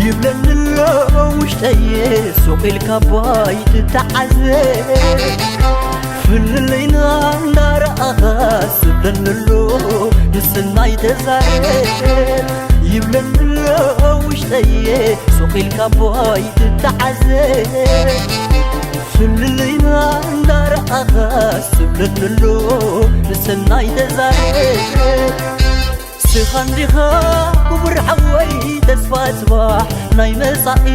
ይብለኒ ኣሎ ውሽጠየ ሱቕ ኢልካ ባይ ትተዓዘ ፍልልይና እንዳረኣኻ ስብለኒ ኣሎ ንስናይ ተዛረብ ይብለኒ ኣሎ ውሽጠየ ሱቕ ኢልካ ባይ ትተዓዘ ፍልልይና እንዳረኣኻ ስብለኒ ኣሎ ንስናይ ተዛረብ ስኻ እንዲኻ ክቡር ሓወይ ተስፋ ጽባሕ ናይ መጻኢ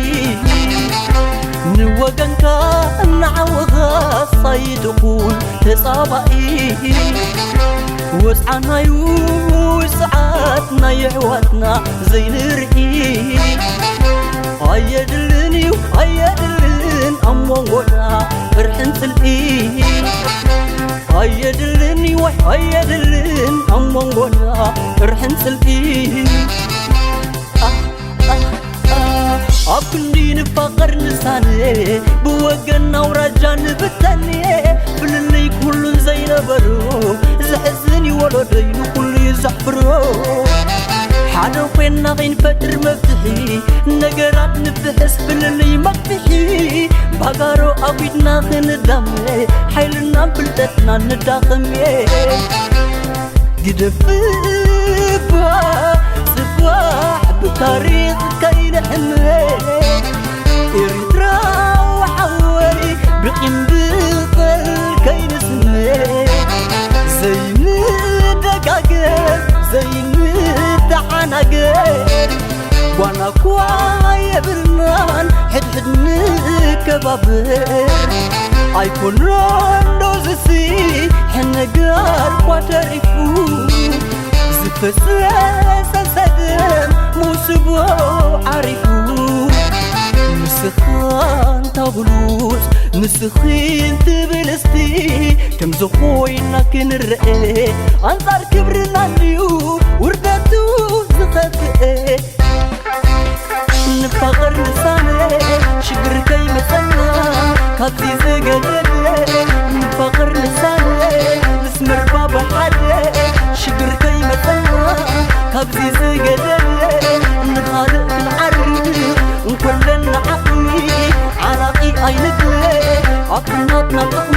ንወገንካ እናዓወኻ ሳይትኹን ተጻባኢ ወጽዓናዩ ስዓት ናይ ኣሕዋትና ዘይንርኢ ኣየድልን እዩ ኣየድልን ኣብ መንጎና ፍርሕን ጽልኢ ኣየድልን እዩ ኣየድልን ኣብ መንጎና ፍርሕን ጽልኢ ኣብ ክንዲ ንፋቐር ንሳነ ብወገን ኣውራጃ ንብተንየ ፍልልይ ኩሉን ዘይነበሩ ዘሕዝን እዩ ወለዶይ ንኩሉ እዩ ዘሕፍሮ ሓደ ኮይንና ከይንፈጥር መፍትሒ ነገራት ንፍሕስ ፍልልይ መፍትሒ ባጋሮ ኣጒድና ክንዳመ ሓይልናን ፍልጠትናን ንዳኸምየ ግደፍባ ጽባሕ ብታሪኽ ከይንሕመ ኤርትራዊ ሓወይ ብቂም ብቐል ከይንስመ ዘይንደጋገፍ ዘይንተዓናገፍ ጓና እኳ የብልናን ሕድሕድ ንከባበር ኣይኮኖን ዶ ዝሲ ሕነጋር ኳ ተሪፉ ዝፈሰሰ ሰደም ሙስቦ ዓሪፉ ንስኻን ታብሉስ ንስኺን ትብል እስቲ ከም ዝኾይና ክንርአ ኣንጻር ክብርና እንድዩ ውርደቱ ዝኸፍአ ንፋቐር ንሳነ ሽግር ከይመጸና ካብዚ ዝገደደ ንፋቐር ንሳነ ንስመር ባብሓደ ሽግር ከይመጸና ካብዚ ዝገደደ ንኻልእ ክንዓርፍ እንኮለን ንዓቕሚ ዓራቒ ኣይንድለ ኣብ ኩናትና ጥቕሚ